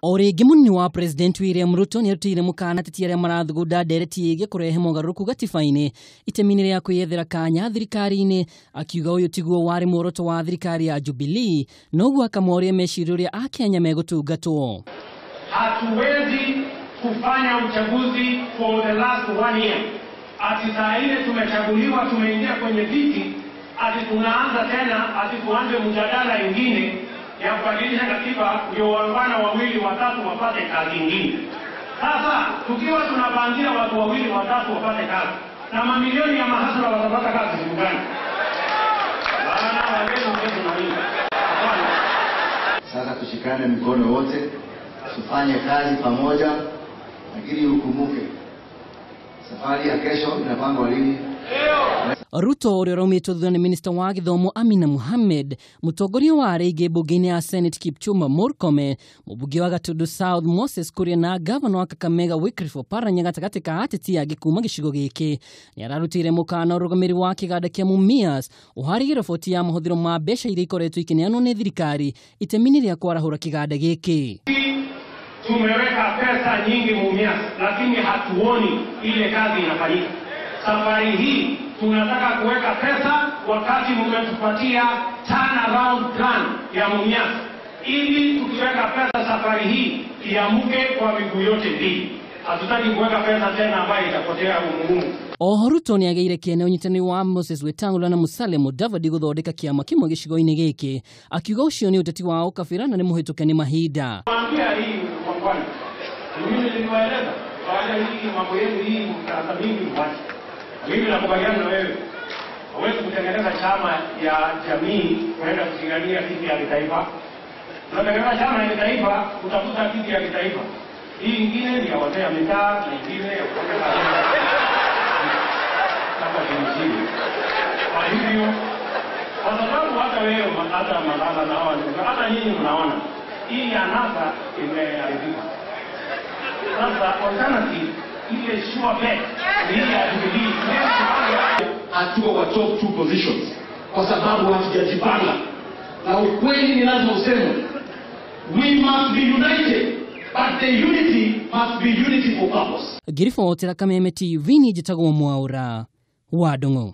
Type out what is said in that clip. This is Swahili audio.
O rĩngĩ mũnini wa President William Ruto nĩarutĩire mũkana ateti arĩa marathugunda ndereti ĩgiĩ kũrehe mogarũrũku gatiba-inĩ itemi-inĩ rĩa kwĩyethera kanya thirikari-inĩ, akiuga ũyũ tiguo warĩ muoroto wa thirikari ya Jubilee, noguo akamoria meciria ũrĩa Akenya megũtungatwo. Hatuwezi kufanya uchaguzi for the last 1 year. Ati saa ile tumechaguliwa, tumeingia kwenye viti, ati tunaanza tena, ati tuanze mjadala ingine ya kubadilisha katiba ndio wangwana wawili watatu wapate kazi nyingine. Sasa tukiwa tunapangia watu wawili watatu wapate kazi, na mamilioni ya mahasla watapata kazi siku gani? Bana wageni wetu na nini? Sasa tushikane mikono wote, tufanye kazi pamoja, lakini ukumbuke safari ya kesho inapangwa lini? Ruto ũrĩa ũraumĩtwo thutha nĩ minista wa gĩthomo Amina Mohamed, mũtongoria wa arĩa aingĩ mbunge-inĩ ya Senate Kipchumba Murkomen, mũmbunge wa Gatundu South Moses Kuria na gavana wa Kakamega Wycliffe Oparanya gatagatĩ ka ateti angĩ kuma gĩcigo gĩkĩ nĩ ararutĩire mũkana ũrũgamĩrĩri wa kĩganda kĩa Mumias ũharĩrie riboti ya mahũthĩro ma mbeca iria ikoretwo ikĩneanwo nĩ thirikari itemi-inĩ rĩa kwarahũra kĩganda gĩkĩ. Tumeweka pesa nyingi Mumias, lakini hatuoni ile kazi inafanyika. Safari hii tunataka kuweka pesa wakati mmetupatia turnaround plan ya Mumias, ili tukiweka pesa safari hii iamuke kwa miguu yote mbili. Hatutaki kuweka pesa tena ambayo itapotea umuhimu. Oho Ruto nĩagĩire kĩene ũnyitanĩri wa Moses Wetangula na Musalia Mudavadi gũthondeka kĩama kĩmwe gĩcigo-inĩ gĩkĩ, akiuga ũcio nĩ ũteti wa ũkabira na nĩ mũhĩtũke nĩ mahinda. Waambia hii wangwana, mimi niliwaeleza baada hii mambo yenu hii mtaanza mingi mwache. Mimi nakubaliana na wewe, hauwezi kutengeneza chama ya jamii kwenda kupigania kiti ya kitaifa. Unatengeneza chama ya kitaifa kutafuta kiti ya kitaifa. Hii ingine ni ya wazee ya mitaa na ingine ya kufanya hapa kijijini. Kwa hivyo, kwa sababu hata wewe hata Malala na hawa ndugu, hata nyinyi mnaona hii ya NASA imeharibika. Sasa alternative ile sure bet ni ile ya Jubilee. Hatuko kwa top 2 positions kwa sababu hatujajipanga, na ukweli ni lazima useme, we must be united, but the unity must be unity for purpose. Ngĩribotera Kameme TV nĩ njĩtagwo Mwaũra wa Ndung'u.